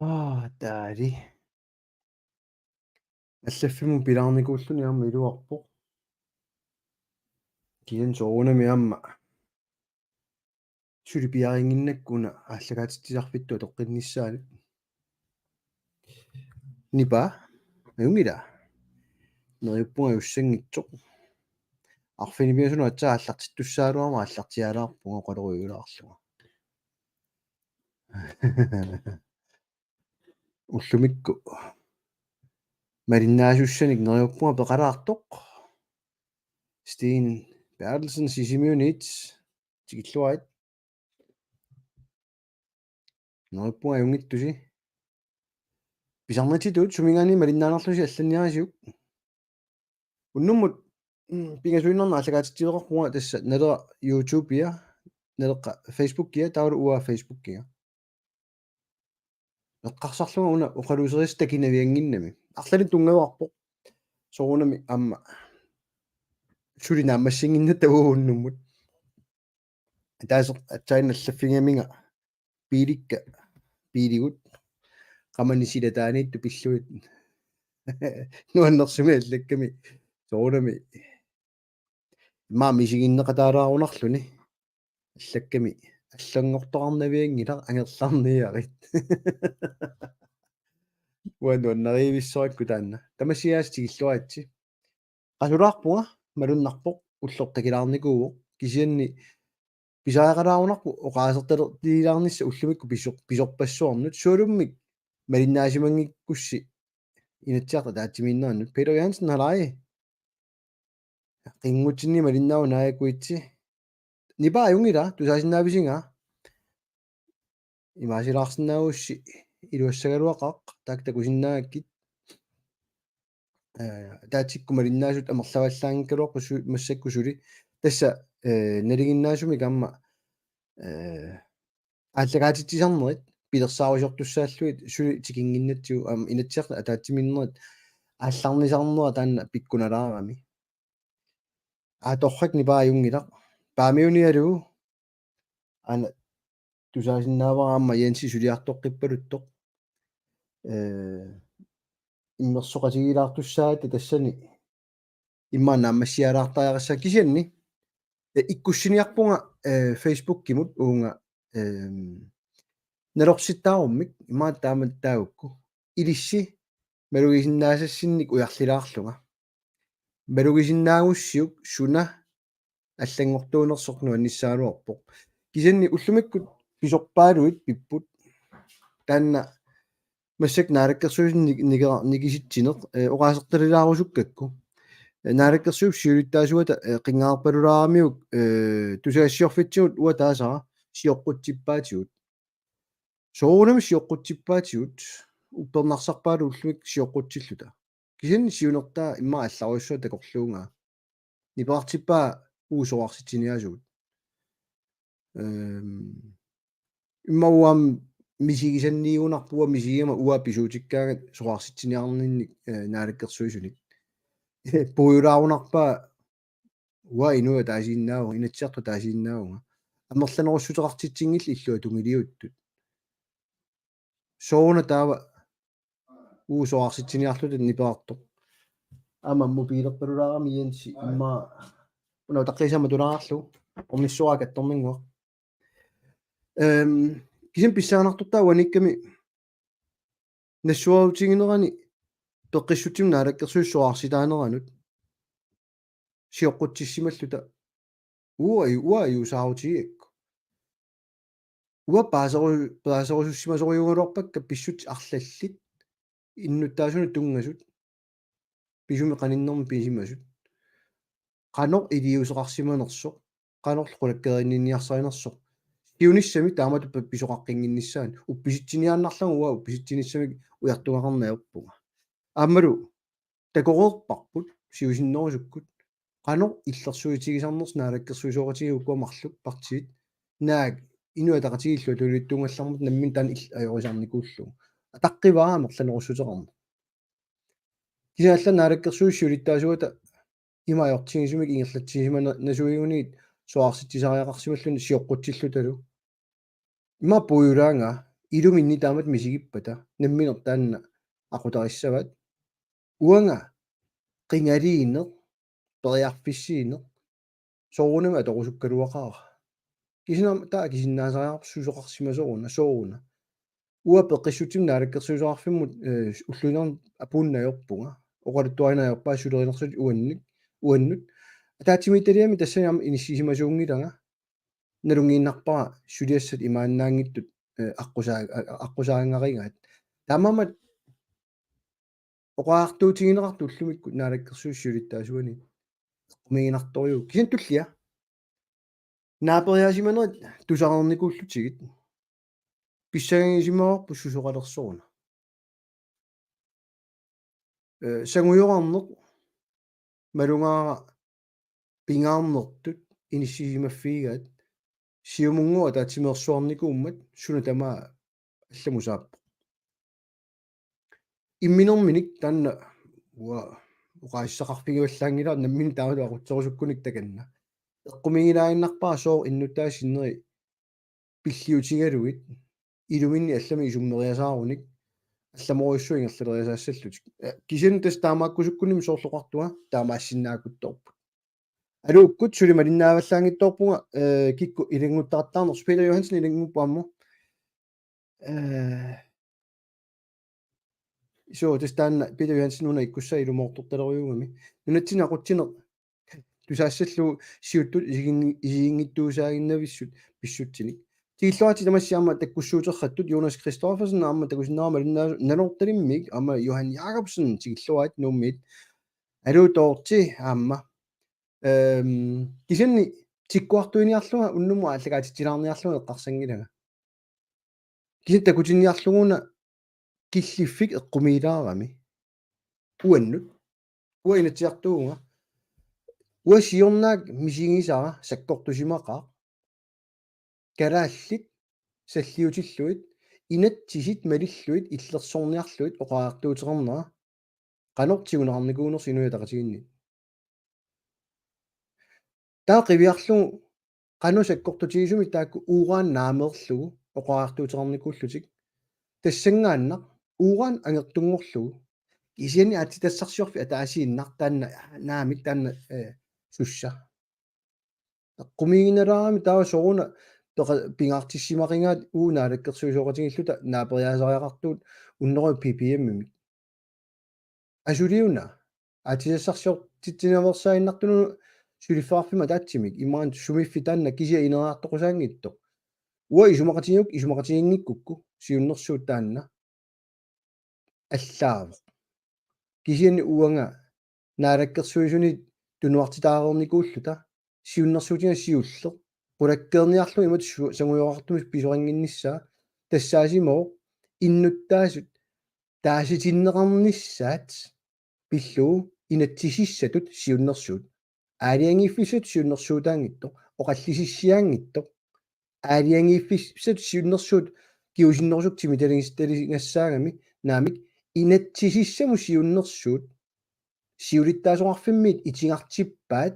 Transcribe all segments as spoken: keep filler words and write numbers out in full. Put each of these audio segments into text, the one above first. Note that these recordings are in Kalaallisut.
Aa, taali. Allaffimmut pilaarnikuulluni aamma iluarpoq. Kisianni soorunami aamma suli piaarinnginnakku una aallakaatitsisarfittut atoqqinnissaanut. Nipaa, ajunngilaq. Neriuppunga ajussanngitsoq. Arfineq-pingasunut aatsaat aallartittussaagaluarama aallartiaalaarpunga oqalorujuulaarlunga. Ullumikkut malinnaasussanik neriuppunga peqalaartoq. Steen Berthelsen, Sisimiunit, tikilluarit. Neriuppunga ajunngitsusi. Pisarnitsitut suminngaanniit malinnaanerlusi allanniarisiuk. Unnummut, mm, pingasuinnarnut aallakaatitsiveqarpunga tassa Naleraq YouTube-ia, Naleqqap Facebook-ia, taavalu uanga Facebook-iga. Eqqarsarlunga una oqaluuserisassaq takinaviannginnami. Arlalinnik tunngaveqarpoq. Soorunami aamma suli naammassinnginnatta uagut unnummut. Ataaseq aatsaannguaq allaffigigaminga biilikka, biiligut, qamani silataaniittut pillugit. Nuannersumik allakkami soorunami immaqa misiginneqataalaarunarluni. Allakkami allanngortoqarnavianngilaq, angerlarniarit. Uanga nuannarivissorakku taanna. Tamasiaas tikilluaritsi. Qasulaarpunga, malunnarpoq, ullortakilaarnikuuvoq. Kisianni pisariaqalaarunarpoq oqaasertalilaarnissaq ullumikkut pisoq-, pisorpassuarnut. Sualummik malinnaasimanngikkutsi Inatsisartut ataatsimiinnerannut. Peter Jensen, halai. Qinngutsinni malinnaavoq, naajakuitsi. Nipaa, ajunngilaq, tusaasinnaavisinga. Imaasilaarsinnaagussi iluassagaluaqaaq, taakku takusinnaagakkit. Eh, ataatsikkut malinnaasut amerlavallaanngikkaluarput su-, massakkut suli. Tassa, eh, nalinginnaasumik aamma, eh, aallakaatitsisarnerit pilersaarusiortussaallugit suli tikinnginnatsigu, aamma Inatsisartut ataatsimiinnerit aallarnisarnera taanna pikkunalaarami. Aa, torrak, nipaa, ajunngilaq. Paamiunialu aana tusaasinnaavara aamma Jensi suliartoqqippaluttoq. Eh, immersoqatigiilaartussaagatta tassani immaqa naammassialaartariaqassaaq, kisianni, eh, ikkussiniarpunga, eh, Facebookimut uunga, ehm, nalorsittaarummik, immaqa taama taagukku. Ilissi malugisinnaasassinnik ujarlilaarlunga. Malugisinnaagussiuk suna allanngortuunersoq nuannissagaluarpoq. Kisianni ullumikkut pisorpaaluit pipput. Taanna massakkut naalakkersuisuni nik-, nikera-, nikisitsineq, eh, oqaasertalilaarusukkakku. Eh, naalakkersuisut siulittaasuata, eh, qinngarpalulaaramiuk, eh, tusagassiorfitsigut uanga taasara sioqqutsippaatigut. Soorunami sioqqutsippaatigut, uppernarsarpaaluit ullumikkut sioqqutsilluta. Kisianni siunertaa immaqa allarujussuaq takorluugaa. Nipeqartippaa uagut sorarsitsiniaasugut. Ehm, immaqa uanga misigisanniigunarpoq, uanga misigigama uanga pisuutikkaangat sorarsitsiniarninnik, eh, naalakkersuisunik. Puigulaarunarpaa uanga inuit ataasiinnaavunga, Inatsisartut ataasiinnaavunga. Amerlanerussuteqartitsinngillat illuatungiliuttut. Sooruna taava uagut sorarsitsiniarluta nipeqartoq. Aamma mobilerpalulaarami Jensi immaqa una utaqqiisaa matulaarlugu. Ornissuarakku attorninnguaq. Ehm, kisianni pissanganartortaa uaniikkami nassuerutiginerani peqqissutsimut naalakkersuisut sorarsitaaneranut sioqqutsissimalluta uanga, uanga ajuusaarutigaakku. Uanga paaseru-, paaserusussimasorujugaluarpakka pissutsit arlallit innuttaasunut tunngasut. Pisumik qaninnermik pisimasut. Qanoq iliuuseqarsimanersoq, qanorlu qulakkeerinninniarsarinersoq. Siunissami taamatut pa-, pisoqaqqinnginnissaanut. Uppisitsiniaannarlanga uanga uppisitsinissami ujartugaqarneq ajorpunga. Aammalu takoreerparput siusinnerusukkut. Qanoq illersuutigisarnersoq naalakkersuisooqatigiit ukua marluk partiit. Naak Inuit Ataqatigiit illuatungiliuttuugallarmata nammineq taanna il-, ajorisarnikuullugu. Ataqqivara amerlanerussuteqarneq. Kisianni allanut naalakkersuisut siulittaasuata ima ajortigisumik ingerlatsisimanasuuguniit sorarsitsisariaqarsimalluni sioqqutsillutalu. Ima puigulaagaa, iluminni taamatut misigippata nammineq taanna aqutarissavaat. Uanga qingaliineq, periarfissiineq, soorunami atorusukkaluaqaara. Kisianni taava akisinnaasariaqarpoq susoqarsimasoruna, sooruna. Uanga peqqissutsimik naalakkersuisoqarfimmut, eh, ulluinnarni apuunneq ajorpunga. Oqaluttuarineq ajorpara sulerinersutit uannik, uannut. Ataatsimiititaliami tassani aamma inissisimasuunngilanga. Nalunngiinnarpara suliassat imaannaanngitsut, eh, aqqusaa-, a-, a-, aqqusaagarigaat. Taamaammat oqariartuutigineqartut ullumikkut naalakkersuisut siulittaasuanni eqqumiiginartorujuuvoq. Kisianni tullia. Naaperiaasimanerit tusareernikuullutigit. Pissangagisimagaluarpoq susoqalersoruna. Eh, sangujorarneq malugaara pingaarnertut inissisimaffigigaat, Siumunnguaq ataatsimeersuarnikuummat suna tamaat allamut saappoq. Imminerminik taanna uanga oqaasissaqarfigivallaanngilara nammineq taamatut aqutserusukkunik takanna. Eqqumiigilaaginnarpara sooq innuttaasut sinneri pilliutigalugit iluminni allamik isummeriasaarunik allamorujussuaq ingerlaleriasaassallutik. Eh, kisianni tassa taamaakkusukkunik soorlu oqartunga taamaassinnaakuttoorput. Aluukkut suli malinnaavallaanngitsoorpunga, eh, kikkut ilannguttaqattaarnersut. Peter Johansen ilanngupput aamma. Eh, suu, tassa taanna Peter Johansen una ikkussaa ilumoortortalerujuugami. Nunatsinni aqutsineq tusaassallugu siuttut isigin-, isiginngitsuusaaginnavissut pissutsinik. Tikilluaritsi tamassi aamma takkussuuterrattut Jonas Christoffersen aamma takusinnaavarma malinnaasut, Nanortalimmiit aamma Johan Jakobsen tikilluaritsi Nuummiit. Aluu Toorti aamma. Ehm, kisianni tikkuartuiniarlunga unnummut aallakaatitsilaarniarlunga eqqarsanngilanga. Kisianni takutinniarlugu una killiffik eqqumiilaarami. Uannut. Uanga Inatsisartuuvunga. Uanga siornaak misigisara sakkortusimaqaaq. Kalaallit salliutillugit, inatsisit malillugit, illersorniarlugit oqariartuuteqarnera. Qanoq tiguneqarnikuunersoq Inuit Ataqatigiinni. Taava qiviarlugu qanoq sakkortutigisumik taakku uran naameerlugu oqariartuuteqarnikuullutik. Tassanngaannaq uran angertunngorlugu. Kisianni aatsitassarsiorfik ataasiinnaq taanna naamik taanna, eh, sussa. Eqqumiiginnalaarami taava sooruna peqa-, pingaartissimaqigaat uagut naalakkersuisooqatigiilluta naaperiaasariaqartugut hundrede ppm-imik. Asuliuna aatsitassarsiortitsinaveersaaginnartunut suliffeqarfimmut ataatsimik imaluunniit sumiiffik taanna kisiat ineriartoqqusaanngitsoq. Uanga isumaqatigiuk-, isumaqatigiinngikkukku siunnersuut taanna allaavoq. Kisianni uanga naalakkersuisunit tunuartitaareernikuulluta siunnersuutiga siulleq qulakkeerniarlugu imatut su-, sangujorartumik pisorinnginnissaa tassaasimavoq innuttaasut taasitinneqarnissaat pillugu inatsisissatut siunnersuut. Aalajangiiffissatut siunnersuutaanngitsoq, oqallisissiaanngitsoq. Aalajangiiffissatut siunnersuut kingusinnerusukkut timitaliginnassaagami naamik inatsisissamut siunnersuut. Siulittaasoqarfimmiit itigartippaat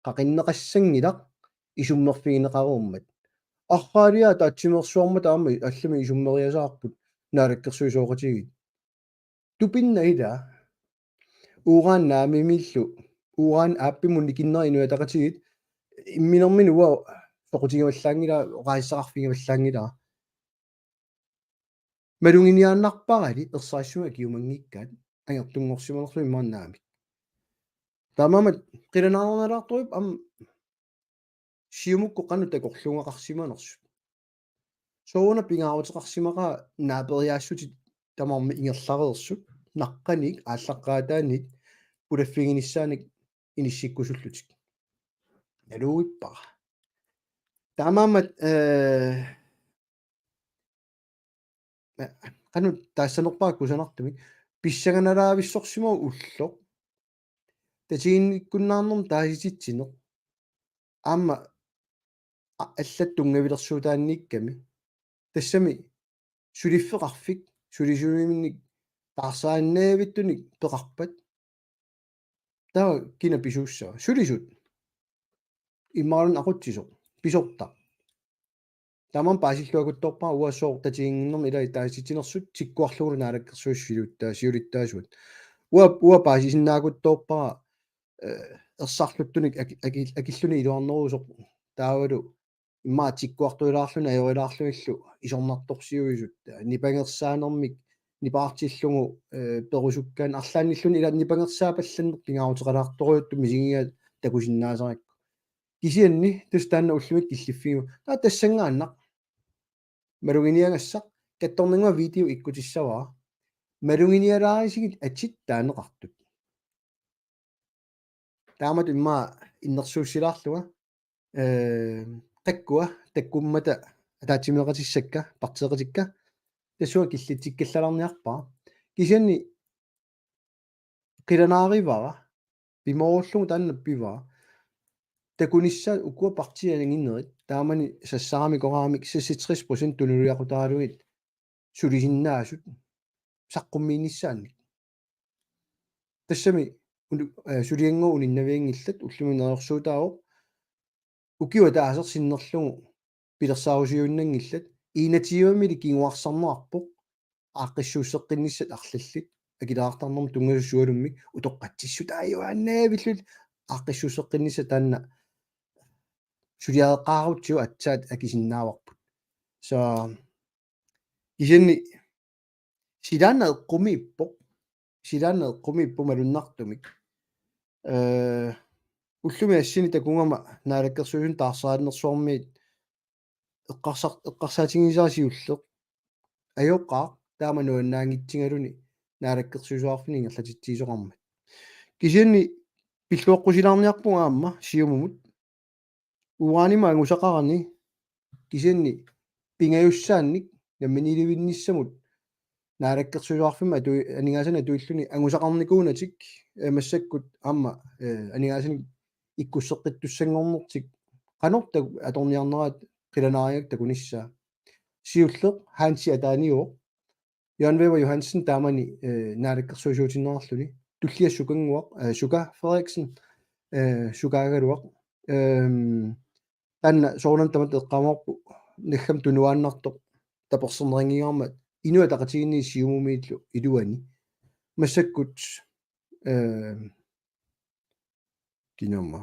qaqinneqassanngilaq isummerfigineqareermat. Arraaliaq ataatsimeersuarmata aamma allamik isummeriasaarput naalakkersuisooqatigiit. Tupinnaq ilaa. Uran naamimiillu. Uran aappimut nikinnerit Inuit Ataqatigiit. Imminermini uanga soqutigivallaanngilara, oqaasissaqarfigivallaanngilara. Maluginiaannarparali ersarissumik akiumanngikkaat angertunngorsimanerluni imaannaamik. Taamaammat qilanaarunalaartorujuupput aamma Siumukkut qanoq takorluugaqarsimanersut. Sooruna pingaaruteqarsimaqaaq naaperiaassutit tamarmik ingerlareersut, naqqaniit, aallaqqaataaniit, pulaffiginissaannik inissikkusullutik. Naluippara. Taamaammat, eh, qanoq taassanerpara kusanartumik pissanganalaavissorsimavoq ulloq. Tatiginnikkunnaarnermut taasititsineq. Aamma a-, allat tunngavilersuutaanniikkami. Tassami suliffeqarfik, sulisuuminnik taarsaannavittunik peqarpat. Taava kina pisuussava? Sulisut. Imaluunniit aqutsisoq. Pisortaq. Tamanna paasilluakutsoorpara uanga sooq tatiginninnermi ila taasitsinersut tikkuarlugulu naalakkersuisut siulitta-, siulittaasuat. Uanga, uanga paasisinnaakutsoorpara, eh, ersarluttunik aki-, aki-, akilluni iluarnerusoq taavalu immaqa tikkuartuilaarluni ajorilaarlugillu isornartorsiuisut, eh, nipangersaanermik nipaartillugu, eh, perusukkaanni arlaannilluunniit ila nipangersaapallanneq pingaaruteqalaartorujuttut misigigaat takusinnaasarakku. Kisianni tassa taanna ullumikkut killiffigiva. Taava tassanngaannaq maluginiagassaq kattornannguaq video ikkutissavara. Maluginialaarisigit atit taaneqartut. Taamatut immaqa innersuussilaarlunga, eh, qakkua takkummata ataatsimeeqatissakka, partiiqatikka, tassunga killitsikkallaarniarpara. Kisianni qilanaarivara, pimoorullugu taanna pivara. Takunissaat ukua partiit anginerit, taamani sassaramik oqaramik seksogtres procent tunuliaqutaralugit sulisinnaasut saqqummiinissaannik. Tassami unu-, eh, suliannguaq uninnavianngillat, ullumi neriorsuutaavoq. Ukiup ataaseq sinnerlugu pilersaarusiuinnanngillat, enogtyvemili kinguarsarneqarpoq, aaqqissuusseqqinnissat arlallit, akileraartarnermut tunngasoq sualummik, utoqqatsissutaajuaannavillugit, aaqqissuusseqqinnissat taanna suliareqqaarutsigu aatsaat akisinnaavarput. Så kisianni silaannaq eqqumiippoq, silaannaq eqqumiippoq malunnartumik. Eh, ullumi assini takugama naalakkersuisuni taarseraatinnersuarmiit eqqarsar-, eqqarsaatigisaat siulleq. Ajoqaaq taama nuannaanngitsigaluni naalakkersuisoqarfinnut ingerlatitsigisoqarmat. Kisianni pilluaqqusilaarniarpunga aamma Siumumut. Uranimut angusaqarani kisianni pingajussaannik namminiilivinnissamut naalakkersuisoqarfimmut atui-, aningaasanik atuilluni angusaqarnikuunatik, eh, massakkut aamma, eh, aningaasanik ikkusseqqittussanngornertik qanoq tak-, atorniarneraat qilanaarigakkit takunissaa. Siulleq Hansi ataaniuvoq. Jørgen Wæver Johansen taamani, eh, naalakkersuisuutigineqarluni. Tullia Sukannguaq, eh, Suka Frederiksen, eh, Sukaagaluaq. Ehm, taanna soorunami tamatta eqqaamaarpoq naggam tunuaannartoq taperserneqannginnama Inuit Ataqatigiinni Siumumiillu iluani. Massakkut, ehm, kinama.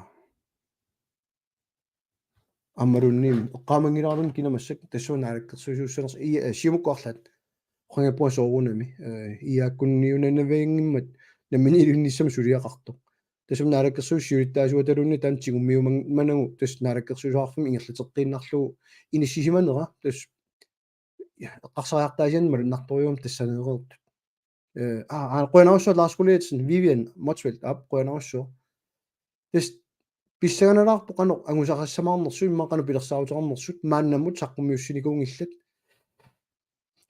Aammaluunniit eqqaamanngilaarluni kina massakkut tassunga naalakkersuisuussanersoq i-, eh, Siumukkut arlaat. Oqanngippunga soorunami, eh, I A K-niunnavianngimmat namminiilivinnissamut suliaqartoq. Tassami naalakkersuisut siulittaasuataluunniit taanna tigummiumanagu tassa naalakkersuisoqarfimmut ingerlateqqiinnarlugu inissisimanera tassa, ja, eqqarsariartaasianni malunnartorujuugami tassaneereertut. Eh, aa, aa, qujanarsuaq Lars Gulleitsen, Vivian Motzfeldt, aap, qujanarsuaq. Tassa pissanganalaarpoq qanoq angusaqassamaarnersut, immaqa qanoq pilersaaruteqarnersut, maannamut saqqummiussinikuunngillat.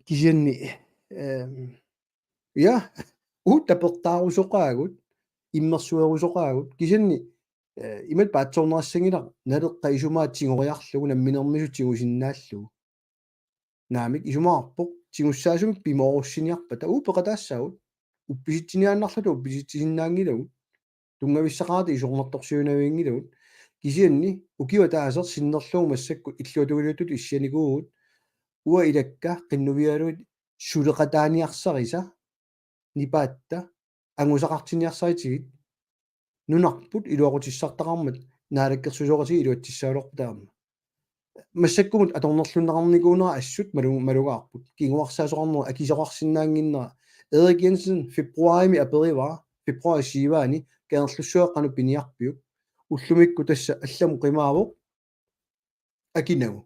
Kisianni, ehm, ja, uagut tapertaarusoqaagut, immersuerusoqaagut, kisianni, eh, imatut paatsoorneqassanngilaq, Naleqqap isumaa tigoriarlugu namminermisut tigusinnaallugu. Naamik, isumaqarpoq, tigussaasumik pimoorussiniarpata, uagut peqataassaagut, uppisitsiniaannarluta uppisitsisinnaanngilagut, tunngavissaqarata isornartorsiuinavianngilagut, kisianni ukiup ataaseq sinnerlugu massakkut illuatungiliuttutut issianikuuvugut, uanga ilakka qinnuigalugit suleqataaniarsarisa, nipaatta, angusaqartinniarsaritigit, nunarput iluaqutissartaqarmat naalakkersuisooqatigiit iluatsissagaluarput aamma. Massakkumut atornerlunneqarnikuunera assut malu-, malugaarput. Kinguarsaasoqarneq akisoqarsinnaannginnera. Erik Jensen februarimi aperivara, februarip syvende, Kangerlussuaq qanoq piniarpiuk. Ullumikkut tassa allamut qimaavoq. Akinagu.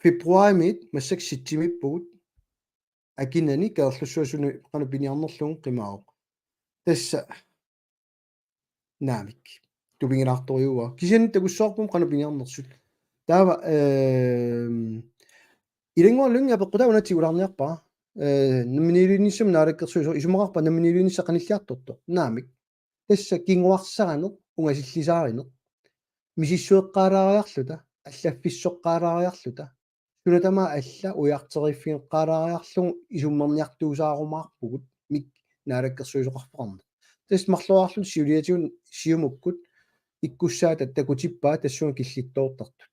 Februarimiit massakkut septemberimiippugut. Akinani Kangerlussuaq suna qanoq piniarnerlugu qimaavoq. Tassa naamik. Tupigilaartorujuuara. Kisianni takussavarput qanoq piniarnersut. Taava, ehm, Ilannguaq Lynge apeqqutaa una tigulaarniarpara. Eh, namminiilivinnissamut naalakkersuisoq isumaqarpa namminiilivinnissaq qanilliartortoq. Naamik. Tassa kinguarsaaneq ungasillisaarineq. Misissueqqaalaariarluta, allaffissoqqaalaariarluta. Suna tamaat alla ujarteriiffigeqqaalaariarlugu isummerniartuusaarumaarpugut mik naalakkersuisoqarfeqarneq. Tassa marloriarluta siuliatigut Siumukkut ikkussaata takutippaa tassunga killittoortartut.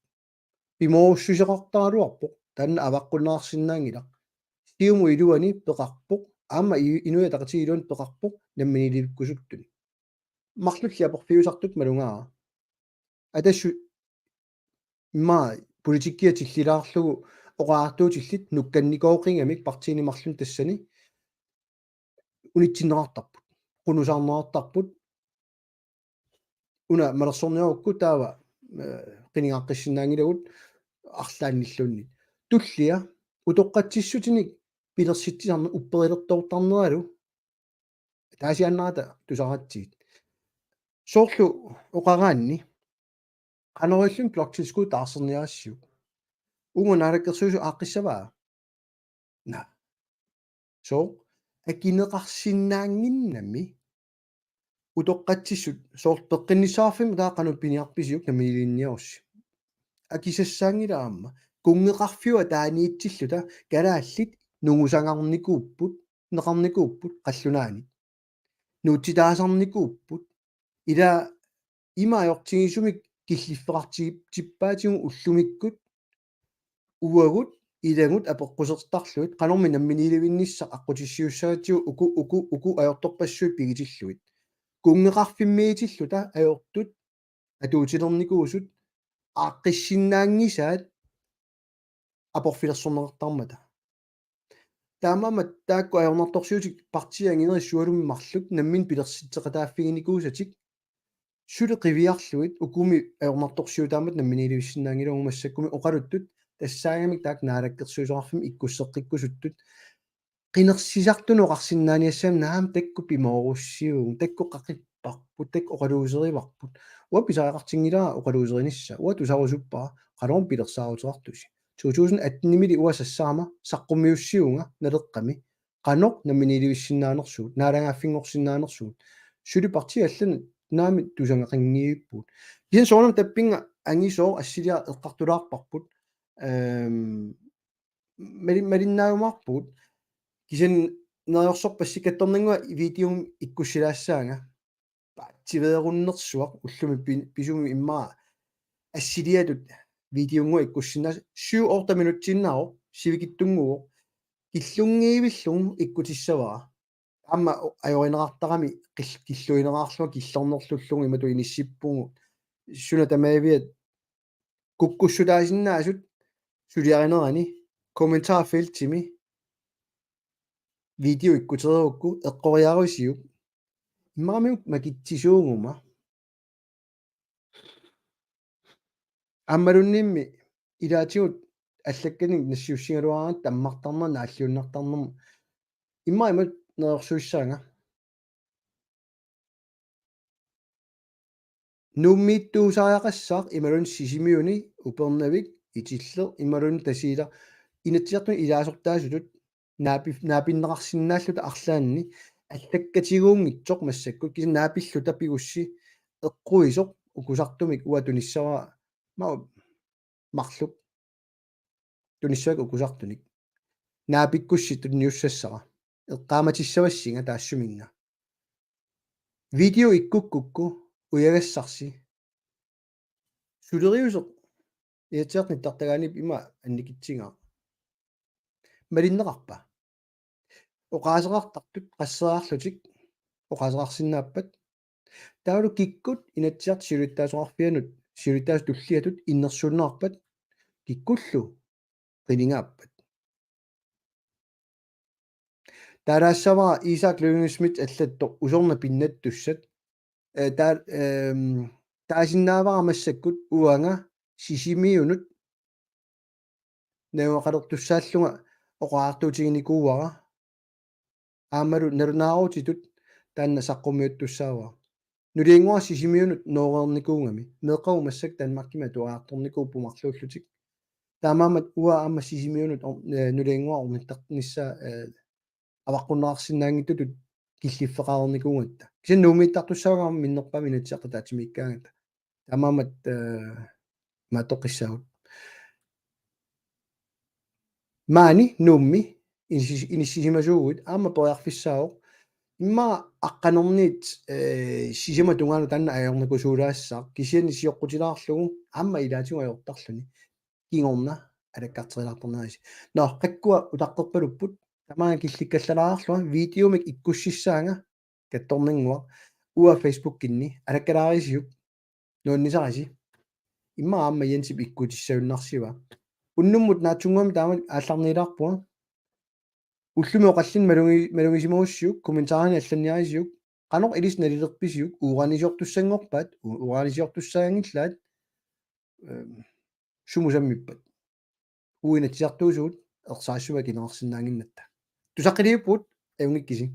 Pimoorussuseqartaraluarpoq, taanna avaqqunneqarsinnaanngilaq. Siumut iluani peqarpoq, aamma i-, Inuit Ataqatigiit iluani peqarpoq, namminiilivikkusuttuni. Marlulli aporfiusartut malugaara. Atassut immaqa politikkia tillilaarlugu oqaatigitillit nukkannikooqigamik partiini marlunni tassani unitsinneqartarput, qunusaarneqartarput. Una malersorniarukku taava, eh, qinigaaqqissinnaanngilagut arlaannilluunniit. Tullia utoqqatsissutinik pilersitsisarneq upperilertoortarneralu ataasiaannarata tusaratsigit. Soorlu oqaraanni qanoq ililluni bloktilskud taarserniarassiuk. Uunga naalakkersuisut aaqqissavaa? Naa. Sooq akineqarsinnaannginnami utoqqatsissut soorlu peqqinnissaqarfimmi taava qanoq piniarpisiuk namminiilivinniarussi. Akisassaanngilaq aamma. Kunngeqarfiup ataaniitsilluta kalaallit nungusagarnikuupput, neqarnikuupput qallunaanit. Nuutsitaasarnikuupput. Ila ima ajortigisumik killiffeqartippaatigut ullumikkut uagut ilagut apeqqusertarlugit qanormi namminiilivinnissaq aqqutissiuussagatsigu uku, uku, uku ajortorpassuit pigitillugit. Kunngeqarfimmiitilluta ajortut atuutilernikuusut aaqqissinnaanngisaat aporfilersorneqartarmata. Taamaammat taakku ajornartorsiutit partiit anginerit sualummik marluk namminneq pilersitseqataaffiginikuusatik suli qiviarlugit ukumi ajornartorsiutaammat namminiilivissinnaanngilagut massakkumi oqaluttut tassaagamik taakku naalakkersuisoqarfimmik ikkusseqqikkusuttut qinersisartunut oqarsinnaaniassammat naamik taakku pimoorussiuugut, taakku qaqipparput, taakku oqaluuserivarput. Uanga pisariaqartinngilara oqaluuserinissaa, uanga tusarusuppara, qanormi pilersaaruteqartusi. To tusind atten-imili uanga sassarama saqqummiussiuunga Naleqqami, qanoq namminiilivissinnaanersugut, naalagaaffinngorsinnaanersugut. Suli partiit allanut naamik tusagaqanngivippugut. Kisianni soorunami tappinnga angisooq assiliaq eqqartulaarparput. Ehm, mali-, malinnaajumaarpugut. Kisianni neriorsorpassi kattornannguaq videomik ikkussilaassaanga. Paatsiveerunnersuaq ullumi pi-, pisumi immaqa assiliatut videonnguaq ikkussinnaassaanga syv otte minutsiinnaavoq sivikitsunnguuvoq. Killunngivillugu ikkutissavara. Aamma o-, ajorineqartarami qil-, killuineqarlunga killornerlullugu imatut inissippugut. Suna tamaaviat kukkussutaasinnaasut suliarinerani kommentarfeltimi video ikkutereerukku eqqoriarusiuk. Immaqa makitsisuuguma. Aammalunniimmi ilaatigut allakkanik nassiussigaluaraangat tammartarneq naalliunnartarnermut immaqa imatut neriorsuissaanga. Nuummiittuusariaqassaaq imaluunniit Sisimiuni, Upernavik, Itilleq imaluunniit Tasiilaq Inatsisartuni ilaasortaasutut naapi-, naapinneqarsinnaalluta arlaanni allakkatigoornitsoq massakkut kisianni naapilluta pigussi eqquisoq ukusartumik uanga tunissavara ma-, marluk. Tunissavakka ukusartunik. Naapikkussi tunniussassara. Eqqaamatissavassinga taassuminnga. Video ikkukkukku ujagassarsi. Suleriuseq Inatsisartuni nittartagaaniippoq ima annikitsigaaq. Malinneqarpa? Oqaaseqartartut qasseriarlutik oqaaseqarsinnaappat. Taavalu kikkut Inatsisartut siulittaasoqarfianut, siulittaasut tulliatut innersuunneqarpat, kikkullu qinigaappat. Taalaassavara Isak Lyngø-Schmidt allattoq usornaq pinnattussat. Eh, taa-, ehm, taasinnaavara massakkut uanga Sisimiunut najugaqalertussaallunga oqariartuutiginikuuara. Aammalu nalunaarutitut taanna saqqummiuttussaavara. Nuliannguaq Sisimiunut nooreernikuugami. Meeqqagut massakkut Danmarkimi atuariartornikuupput marluullutik. Taamaammat uanga aamma Sisimiunut or-, eh, nuliannguaq ornittarnissaa, eh, avaqqunneqarsinnaanngitsutut killiffeqareernikuugatta. Kisianni Nuummiittartussaagama minnerpaamik Inatsisartut ataatsimiikkaangatta. Taamaammat, eh, maattoqqissaagut. Maani Nuummi inissis-, inissisimasuuguit aamma periarfissaavoq immaqa aqqanerniit, eh, sisamat tungaanut taanna ajornakusuulaassaaq, kisianni sioqqutilaarlugu aamma ilaatigut ajortarluni. Kingorna alakkarterilaartarnerisi. Nå, qakkua utaqqerpalupput, tamaanga killikkallalaarlunga, videomik ikkussissaanga kattornannguaq, uanga Facebookinni alakkalaarisiuk, nuannisarisi. Immaqa aamma Jensip ikkutissagunnarsivaa. Unnummut naatsunnguamik taamak aallarniilaarpunga. Ullumi oqallinni malugi-, malugisimagussiuk, kommentarini allanniarisiuk, qanoq ilissi nalilerpisiuk, uranisiortussanngorpat, u-, uranisiortussaanngillat, ehm, sumut sammippat. Uagut Inatsisartuusugut ersarissuaq ikineqarsinnaannginnatta. Tusaqqiliuppugut, ajunngikkisi.